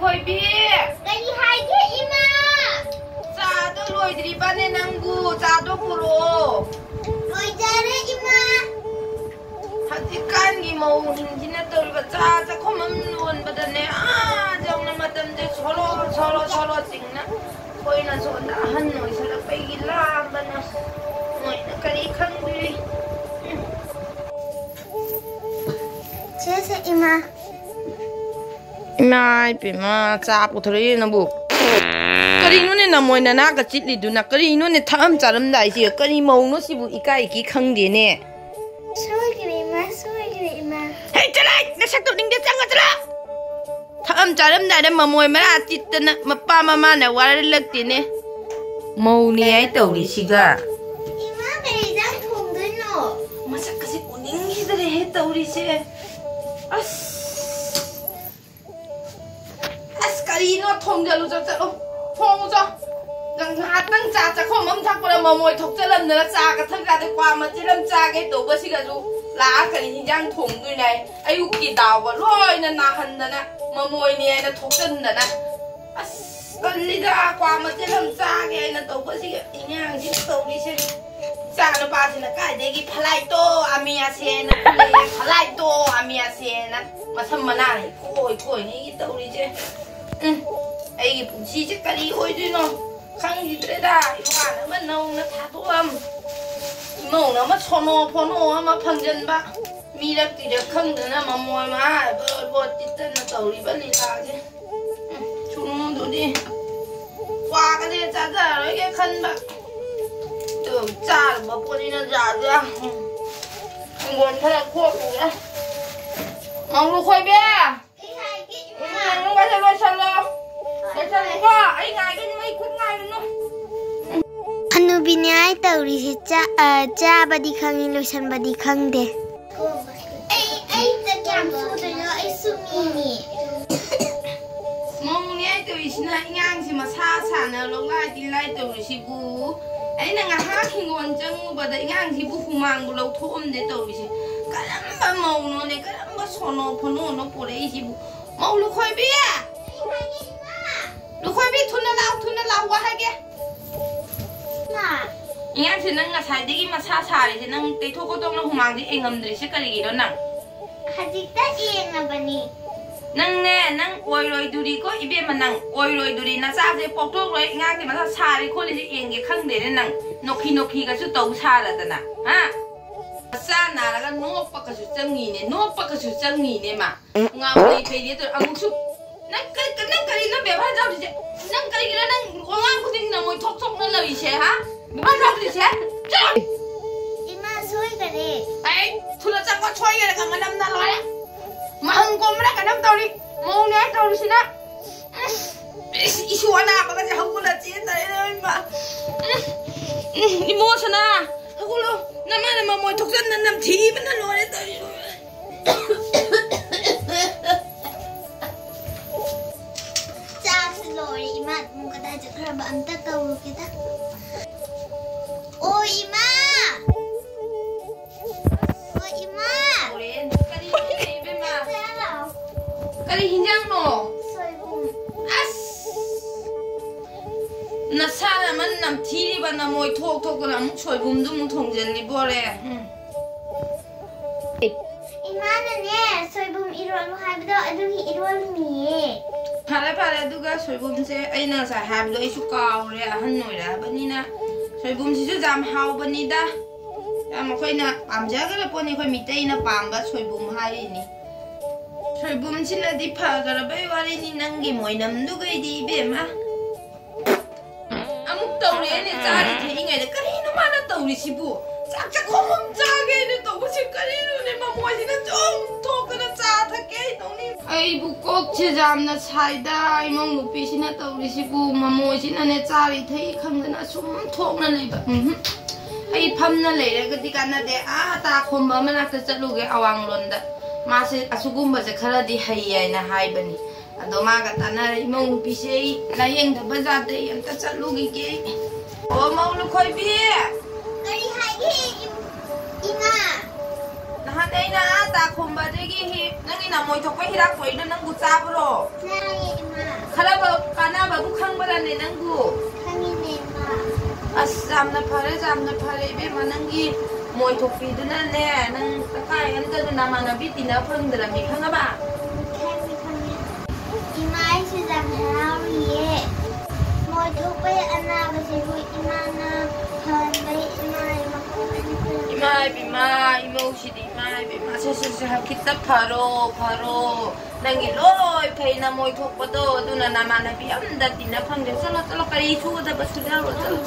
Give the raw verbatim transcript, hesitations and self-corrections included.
ꯊꯣꯏꯕꯤ! ꯀꯔꯤ ꯍꯥꯏꯒꯦ, ꯏꯃꯥ? ꯆꯥꯗꯣ ꯂꯣꯏꯗ꯭ꯔꯤꯕꯅꯦ ꯅꯪꯕꯨ? ꯆꯥꯗꯣ ꯄꯨꯔꯛꯑꯣ꯫ ꯂꯣꯏꯖꯔꯦ, ꯏꯃꯥ꯫ ꯍꯧꯖꯤꯛꯀꯥꯟꯒꯤ ꯃꯧꯁꯤꯡꯁꯤꯅ ꯇꯧꯔꯤꯕ ꯆꯥ ꯆꯥꯛꯈꯨꯝ ꯑꯃ ꯂꯣꯟꯕꯗꯅꯦ, ꯑꯥ ꯌꯧꯅ ꯃꯇꯝꯁꯦ ꯁꯣꯔꯣ, ꯁꯣꯔꯣ, ꯁꯣꯔꯣ ꯆꯤꯡꯅ꯫ ꯑꯩꯈꯣꯏꯅ ꯁꯣꯝꯗ ꯑꯍꯟ ꯑꯣꯏꯁꯜꯂꯛꯄꯒꯤ ꯂꯥꯝꯕꯅ ꯃꯣꯏꯅ ꯀꯔꯤ ꯈꯪꯗ꯭ꯔꯤ꯫ ꯁꯦ, ꯁꯦ, ꯏꯃꯥ꯫ ꯏꯃꯥ ꯏꯄꯦꯝꯃ, ꯆꯥ ꯄꯨꯊꯣꯔꯛꯏ ꯅꯪꯕꯨ꯫ ꯀꯔꯤꯅꯣꯅꯦ ꯅꯃꯣꯏ ꯅꯅꯥꯒ ꯆꯤꯠꯂꯤꯗꯨꯅ? ꯀꯔꯤꯅꯣꯅꯦ ꯊꯛꯑꯝ ꯆꯥꯔꯝꯗꯥꯏꯁꯤꯒ? ꯀꯔꯤ ꯃꯧꯅꯣ ꯁꯤꯕꯨ? ꯏꯀꯥꯏ ꯏꯀꯤ ꯈꯪꯗꯦꯅꯦ꯫ ꯁꯣꯏꯈ꯭ꯔꯦ, ꯏꯃꯥ, ꯁꯣꯏꯈ꯭ꯔꯦ, ꯏꯃꯥ꯫ ꯍꯦ, ꯆꯠꯂꯣ! ꯅꯁꯛ ꯇꯧꯅꯤꯡꯗꯦ, ꯆꯪꯉ ꯆꯠꯂꯣ! ꯊꯛꯑꯝ ꯆꯥꯔꯝꯗꯥꯏꯗ ꯃꯃꯣꯏ ꯃꯔꯥ ꯆꯤꯠꯇꯅ ꯃꯄꯥ ꯃꯃꯥꯅ ꯋꯥꯔꯜꯂꯛꯇꯦꯅꯦ꯫ ꯃꯧꯅꯤ ꯍꯥꯏ ꯇꯧꯔꯤꯁꯤꯒ꯫ ꯏꯃꯥ, ꯀꯔꯤ ꯏꯟꯖꯥꯡ ꯊꯣꯡꯗꯣꯏꯅꯣ? ꯃꯁꯛꯀꯁꯦ ꯎꯅꯤꯡꯈꯤꯗ꯭ꯔꯦꯍꯦ ꯇꯧꯔꯤꯁꯦ꯫ ꯑꯁ! ꯑꯁ, ꯀꯔꯤꯅꯣ? ꯊꯣꯡꯖꯜꯂꯨ ꯆꯣ, ꯆꯠꯂꯣ꯫ ꯊꯣꯡꯉꯨ ꯆꯣ꯫ ꯅꯪ ꯉꯥꯏꯍꯥꯛꯇꯪ ꯆꯥ ꯆꯥꯛꯈꯣꯝ ꯑꯃ ꯊꯛꯄꯗ ꯃꯃꯣꯏ ꯊꯣꯛꯆꯜꯂꯝꯗꯅ ꯆꯥꯒ ꯊꯛ ꯌꯥꯗꯦ, ꯀ꯭ꯋꯥ ꯃꯆꯦꯠ ꯑꯃ ꯆꯥꯒꯦ ꯇꯧꯕꯁꯤꯒꯁꯨ ꯂꯥꯛꯑ ꯀꯔꯤ ꯍꯤꯟꯖꯥꯡ ꯊꯣꯡꯗꯣꯏꯅꯣ ꯍꯥꯏ꯫ ꯑꯌꯨꯛꯀꯤ ꯗꯥꯎꯒ ꯂꯣꯏꯅ ꯅꯥꯍꯟꯗꯅ ꯃꯃꯣꯏꯅꯦ ꯍꯥꯏꯅ ꯊꯣꯛꯆꯟꯗꯅ꯫ ꯑꯁ, ꯇꯜꯂꯤꯗ, ꯀ꯭ꯋꯥ ꯃꯆꯦꯠ ꯑꯃ ꯆꯥꯒꯦ ꯍꯥꯏꯅ ꯇꯧꯕꯁꯤꯒ ꯏꯉꯥꯡꯁꯤꯅ ꯇꯧꯔꯤꯁꯦ꯫ ꯏꯆꯥ ꯅꯨꯄꯥꯁꯤꯅ ꯀꯥꯏꯗꯒꯤ ꯐꯂꯥꯏꯇꯣ ꯑꯃꯤꯌꯥꯁꯦꯅ ꯈꯨꯝꯃꯛꯑꯦ, ꯐꯂꯥꯏꯇꯣ ꯑꯃꯤꯌꯥꯁꯦꯅ ꯃꯁꯝ ꯃꯅꯥꯅ ꯏꯈꯣꯏ ꯈꯣꯏꯅ ꯑꯩꯒꯤ ꯇꯧꯔꯤꯁꯦ꯫ ꯎꯝ, ꯑꯩꯒꯤ ꯄꯨꯟꯁꯤꯁꯦ ꯀꯔꯤ ꯑꯣꯏꯗꯣꯏꯅꯣ ꯈꯪꯈꯤꯗ꯭ꯔꯦꯗ꯫ ꯏꯄꯥꯅ ꯑꯃ ꯅꯧꯅ ꯊꯥꯗꯣꯛꯑꯝ, ꯏꯃꯧꯅ ꯑꯃ ꯁꯣꯅꯣ ꯐꯣꯅꯣ ꯑꯃ ꯐꯪꯖꯟꯕ, ꯃꯤꯔꯛ ꯇꯤꯔꯛ ꯈꯪꯗꯅ ꯃꯃꯣꯏ ꯃꯍꯥ ꯕꯣꯠ ꯕꯣꯠ ꯇꯤꯠꯇꯅ ꯇꯧꯔꯤꯕ ꯂꯤꯂꯥꯁꯦ꯫ ꯎꯝ, ꯁꯨꯅꯨꯗꯨꯗꯤ ꯀ꯭ꯋꯥꯒꯁꯦ ꯆꯥꯖꯔꯔꯣꯏꯒꯦ ꯈꯟꯕ꯫ ꯑꯗꯨ ꯆꯥꯔꯨꯕ ꯄꯣꯠꯅꯤꯅ ꯖꯥꯠ ꯖꯥꯠ꯫ ꯎꯝ, ꯍꯤꯡꯒꯣꯜ ꯈꯔ ꯈꯣꯠꯂꯨꯒꯦ꯫ ꯃꯧꯂꯨ ꯈꯣꯏꯕꯤ! ꯀꯩ ꯍꯥꯏꯒꯦ, ꯏꯃꯥ? ꯏꯃꯨꯡꯒꯁꯦ ꯂꯣꯏꯁꯜꯂꯣ꯫ ꯂꯣꯏꯁꯜꯂꯨꯀꯣ꯫ ꯑꯩ ꯉꯥꯏꯒꯅꯤ, ꯑꯩ ꯈꯨꯠ ꯉꯥꯏꯔꯨꯅꯨ꯫ ꯍꯅꯨꯕꯤꯅꯦ ꯍꯥꯏ ꯇꯧꯔꯤꯁꯦ, ꯆꯥ-, ꯑ, ꯆꯥꯕꯗꯤ ꯈꯪꯉꯤ, ꯂꯣꯏꯁꯟꯕꯗꯤ ꯈꯪꯗꯦ꯫ ꯑꯩ, ꯑꯩ ꯆꯥꯛ ꯀꯌꯥꯝ ꯁꯨꯗꯣꯏꯅꯣ? ꯑꯩꯁꯨ ꯃꯤꯅꯤ꯫ ꯃꯧꯅꯦ ꯍꯥꯏ ꯇꯧꯔꯤꯁꯤꯅ ꯏꯉꯥꯡꯁꯤ ꯃꯁꯥ ꯁꯥꯅ ꯂꯧꯂꯥꯏ ꯇꯤꯟꯂꯥꯏ ꯇꯧꯔꯤꯁꯤꯕꯨ꯫ ꯑꯩꯅ ꯉꯥꯏꯍꯥꯛ ꯍꯤꯡꯒꯣꯜ ꯆꯪꯉꯨꯕꯗ ꯏꯉꯥꯡꯁꯤꯕꯨ ꯍꯨꯃꯥꯡꯕꯨ ꯂꯧꯊꯣꯛꯑꯝꯗꯦ ꯇꯧꯔꯤꯁꯦ꯫ ꯀꯔꯝꯕ ꯃꯧꯅꯣꯅꯦ, ꯀꯔꯝꯕ ꯁꯣꯅꯣ ꯐꯣꯅꯣꯅꯣ ꯄꯨꯔꯛꯏꯁꯤꯕꯨ? ꯃꯧ ꯂꯨꯈꯣꯏꯕꯤ! ꯂꯨꯈꯣꯏꯕꯤ, ꯊꯨꯅ ꯂꯥꯛꯑꯣ, ꯊꯨꯅ ꯂꯥꯛꯑꯣ, ꯋꯥ ꯍꯥꯏꯒꯦ꯫ ꯃꯥ꯫ ꯑꯉꯥꯡꯁꯦ, ꯅꯪ ꯉꯁꯥꯏꯗꯒꯤ ꯃꯁꯥ ꯁꯥꯔꯤꯁꯦ, ꯅꯪ ꯇꯩꯊꯣꯛ ꯈꯣꯠꯇꯣꯛꯅ ꯍꯨꯃꯥꯡꯗꯤ ꯑꯦꯡꯉꯝꯗ꯭ꯔꯤꯁꯦ ꯀꯔꯤꯒꯤꯅꯣ ꯅꯪ? ꯍꯧꯖꯤꯛꯇ ꯌꯦꯡꯉꯕꯅꯤ꯫ ꯅꯪꯅꯦ, ꯅꯪ ꯑꯣꯏꯔꯣꯏꯗꯨꯔꯤꯀꯣ, ꯏꯕꯦꯝꯃ, ꯅꯪ ꯑꯣꯏꯔꯣꯏꯗꯨꯔꯤ꯫ ꯅꯆꯥꯁꯦ ꯄꯣꯛꯊꯣꯛꯂꯣꯏ, ꯑꯉꯥꯡꯁꯦ ꯃꯁꯥ ꯁꯥꯔꯤ ꯈꯣꯠꯂꯤꯁꯦ ꯌꯦꯡꯒꯦ ꯈꯪꯗꯦꯅꯦ ꯅꯪ꯫ ꯅꯣꯛꯈꯤ ꯅꯣꯛꯈꯤꯒꯁꯨ ꯇꯧ ꯁꯥꯔꯗꯅ, ꯍꯥ? ꯃꯆꯥ ꯅꯥꯔꯒ ꯅꯣꯛꯄꯒꯁꯨ ꯆꯪꯉꯤꯅꯦ, ꯅꯣꯛꯄꯒꯁꯨ ꯆꯪꯉꯤꯅꯦ ꯃꯥ꯫ ꯉꯥꯎꯔꯤ ꯐꯩꯔꯤ ꯇꯧꯔ ꯑꯃꯨꯛꯁꯨ꯫ ꯅꯪ ꯀꯔꯤ, ꯅꯪ ꯀꯔꯤꯅꯣ ꯕꯦꯕꯥꯔ ꯇꯧꯔꯤꯁꯦ? ꯅꯪ ꯀꯔꯤꯒꯤꯅꯣ ꯅꯪ ꯋꯥꯉꯥꯡ ꯈꯨꯗꯤꯡ ꯅꯃꯣꯏ ꯊꯣꯛ ꯊꯣꯛꯅ ꯂꯩꯔꯤꯁꯦ, ꯍꯥ? ꯕꯦꯕꯥꯔ ꯇꯧꯗ꯭ꯔꯤꯁꯦ? ꯆꯠꯂꯣ! ꯏꯃꯥ, ꯁꯣꯏꯈꯔꯦ꯫ ꯑꯩ ꯊꯨꯅ ꯆꯪꯉꯣ, ꯁꯣꯏꯈꯔꯦ, ꯃꯅꯝꯅ ꯂꯣꯏꯔꯦ꯫ ꯃꯍꯪ ꯀꯣꯝꯕ꯭ꯔꯥ ꯀꯩꯅꯣꯝ ꯇꯧꯔꯤ꯫ ꯃꯧꯅꯦ ꯍꯥꯏ ꯇꯧꯔꯤꯁꯤꯅ꯫ ꯏꯁ, ꯏꯁꯨ ꯑꯅꯥꯕꯒꯁꯦ ꯍꯧꯒꯠꯂ ꯆꯦꯟꯗꯔꯦ, ꯏꯃꯥ꯫ ꯏꯃꯣ ꯁꯅꯥ, ꯍꯧꯒꯠꯂꯣ꯫ ꯅꯃꯥꯅ ꯃꯃꯣꯏ ꯊꯣꯛꯆꯟꯗ ꯅꯝꯊꯤꯕꯅ ꯂꯣꯏꯔꯦ ꯇꯧꯔꯤꯁꯦ꯫ ꯆꯥꯛꯁꯦ ꯂꯣꯏꯔꯦ, ꯏꯃꯥ ꯑꯃꯨꯛ ꯀꯗꯥꯏ ꯆꯠꯈ꯭ꯔꯕ? ꯑꯝꯇ ꯀꯧꯔꯨꯒꯦꯗ꯫ ꯑꯣ, ꯏꯃꯥ! ꯑꯣ, ꯏꯃꯥ! ꯀꯔꯤꯅꯣꯅꯦ, ꯏꯕꯦꯝꯃ? ꯆꯥꯔꯣ? ꯀꯔꯤ ꯍꯤꯟꯖꯥꯡꯅꯣ? ꯁꯣꯏꯕꯨꯝ꯫ ꯑꯁ! ꯅꯁꯥꯅ ꯑꯃ ꯅꯝꯊꯤꯔꯤꯕ ꯅꯃꯣꯏ ꯊꯣꯛ ꯊꯣꯛꯇꯅ ꯑꯃꯨꯛ ꯁꯣꯏꯕꯨꯝꯗꯨ ꯑꯃꯨꯛ ꯊꯣꯡꯖꯜꯂꯤꯕꯣꯔꯦ꯫ ꯎꯝ꯫ ꯏꯃꯥꯅꯅꯦ, ꯁꯣꯏꯕꯨꯝ ꯏꯔꯣꯜꯂꯨ ꯍꯥꯏꯕꯗꯣ ꯑꯗꯨꯒꯤ ꯏꯔꯣꯜꯂꯤꯅꯦ꯫ ꯐꯔꯦ, ꯐꯔꯦ, ꯑꯗꯨꯒ ꯁꯣꯏꯕꯨꯝꯁꯦ ꯑꯩꯅ ꯉꯁꯥꯏ ꯍꯥꯏꯕꯗꯣ ꯑꯩꯁꯨ ꯀꯥꯎꯔꯦ, ꯑꯍꯟ ꯑꯣꯏꯔꯛꯑꯕꯅꯤꯅ꯫ ꯁꯣꯏꯕꯨꯝꯁꯤꯁꯨ ꯌꯥꯝ ꯍꯥꯎꯕꯅꯤꯗ, ꯌꯥꯝ ꯑꯩꯈꯣꯏꯅ ꯄꯥꯝꯖꯈ꯭ꯔ ꯄꯣꯠꯅꯤ, ꯑꯩꯈꯣꯏ ꯃꯤꯇꯩꯅ ꯄꯥꯝꯕ ꯁꯣꯏꯕꯨꯝ ꯍꯥꯏꯔꯤꯅꯤ꯫ ꯁꯣꯏꯕꯨꯝꯁꯤꯅꯗꯤ ꯐꯈ꯭ꯔꯕꯩ ꯋꯥꯔꯤꯅꯤ, ꯅꯪꯒꯤ ꯃꯣꯏꯅꯝꯗꯨꯒꯩꯗꯤ ꯏꯕꯦꯝꯃ꯫ ꯑꯃꯨꯛ ꯇꯧꯔꯦꯅꯦ, ꯆꯥꯔꯤ ꯊꯛꯏꯉꯩꯗ꯫ ꯀꯔꯤꯅꯣ ꯃꯥꯅ ꯇꯧꯔꯤꯁꯤꯕꯨ? ꯆꯥꯛ ꯆꯥꯛꯈꯣꯝ ꯑꯃ ꯆꯥꯒꯦꯅ ꯇꯧꯕꯁꯦ ꯀꯔꯤꯅꯣꯅꯦ? ꯃꯃꯣꯏꯁꯤꯅ ꯁꯨꯝ ꯊꯣꯛꯇꯅ ꯆꯥ ꯊꯛꯀꯦ ꯍꯥꯏ ꯇꯧꯅꯤ꯫ ꯑꯩꯕꯨ ꯀꯣꯛꯁꯦ ꯌꯥꯝꯅ ꯁꯥꯏꯗ, ꯏꯃꯧ ꯅꯨꯄꯤꯁꯤꯅ ꯇꯧꯔꯤꯁꯤꯕꯨ꯫ ꯃꯃꯣꯏꯁꯤꯅꯅꯦ, ꯆꯥꯔꯤ ꯊꯛꯏ ꯈꯪꯗꯅ ꯁꯨꯝ ꯊꯣꯛꯅ ꯂꯩꯕ꯫ ꯎꯝꯍꯨꯝ꯫ ꯑꯩ ꯐꯝꯅ ꯂꯩꯔꯒꯗꯤ ꯀꯥꯟꯅꯗꯦ꯫ ꯑꯥ ꯇꯥ ꯈꯣꯝꯕ ꯃꯅꯥꯛꯇ ꯆꯠꯂꯨꯒꯦ, ꯑꯋꯥꯡꯂꯣꯟꯗ꯫ ꯃꯥꯁꯦ ꯑꯁꯤꯒꯨꯝꯕꯁꯦ ꯈꯔꯗꯤ ꯍꯩ ꯍꯥꯏꯅ ꯍꯥꯏꯕꯅꯤ꯫ ꯑꯗꯣ ꯃꯥꯒ ꯇꯥꯟꯅꯔ ꯏꯃꯧ ꯅꯨꯄꯤꯁꯦ ꯑꯩ ꯂꯥꯏꯌꯦꯡꯗꯕ ꯌꯥꯗꯦ, ꯑꯩ ꯑꯝꯇ ꯆꯠꯂꯨꯈꯤꯒꯦ ꯑꯩ꯫ ꯑꯣ, ꯃꯧ ꯂꯨꯈꯣꯏꯕꯤ! ꯀꯔꯤ ꯍꯥꯏꯒꯦ, ꯏꯝ-, ꯏꯃꯥ? ꯅꯍꯥꯟ ꯑꯩꯅ ꯑꯥ ꯇꯥ ꯈꯣꯝꯕꯗꯒꯤ ꯍꯤ-, ꯅꯪꯒꯤ ꯅꯃꯣꯏ ꯊꯣꯛꯄ ꯍꯤꯗꯥꯛ ꯄꯨꯔꯛꯏꯗꯣ ꯅꯪꯕꯨ ꯆꯥꯕ꯭ꯔꯣ? ꯆꯥꯏꯌꯦ, ꯏꯃꯥ꯫ ꯈꯔꯕꯨ ꯀꯥꯟꯅꯕꯕꯨ ꯈꯪꯕ꯭ꯔꯅꯦ ꯅꯪꯕꯨ? ꯈꯪꯉꯤꯅꯦ, ꯏꯃꯥ꯫ ꯑꯁ, ꯌꯥꯝꯅ ꯐꯔꯦ, ꯌꯥꯝꯅ ꯐꯔꯦ, ꯏꯕꯦꯝꯃ, ꯅꯪꯒꯤ ꯃꯣꯏ ꯊꯣꯛꯄꯤꯗꯨꯅꯅꯦ, ꯅꯪ ꯇꯀꯥꯏ ꯑꯝꯇꯗ ꯅꯃꯥꯟꯅꯕꯤ ꯇꯤꯟꯅ ꯐꯪꯗ꯭ꯔꯕꯅꯤ, ꯈꯪꯉꯕ? ꯈꯪꯉꯤ, ꯈꯪꯉꯤ꯫ ꯏꯃꯥ, ꯑꯩꯁꯨ ꯌꯥꯝ ꯍꯔꯥꯎꯔꯤꯌꯦ꯫ ꯃꯣꯏ ꯊꯣꯛꯄꯩ ꯑꯅꯥꯕꯁꯤꯕꯨ ꯏꯃꯥꯅ ꯐꯍꯟꯕꯩ ꯏꯃꯥ ꯏꯃꯥ ꯏꯃꯥ ꯏꯃꯥ ꯏꯃꯧꯁꯤꯗꯤ ꯏꯃꯥ ꯏꯕꯦꯝꯃ, ꯁꯦ, ꯁꯦ, ꯁꯦ, ꯈꯤꯇ ꯐꯔꯣ, ꯐꯔꯣ꯫ ꯅꯪꯒꯤ ꯂꯣꯏ ꯐꯩ, ꯅꯃꯣꯏ ꯊꯣꯛꯄꯗꯣ, ꯑꯗꯨꯅ ꯅꯃꯥꯟꯅꯕꯤ ꯑꯝꯇ ꯇꯤꯟꯅ ꯐꯪꯗꯦ꯫ ꯆꯠꯂꯣ, ꯆꯠꯂꯣ, ꯀꯔꯤ ꯁꯨꯒꯗꯕ ꯁꯨꯖꯔꯣ, ꯆꯠꯂꯣ꯫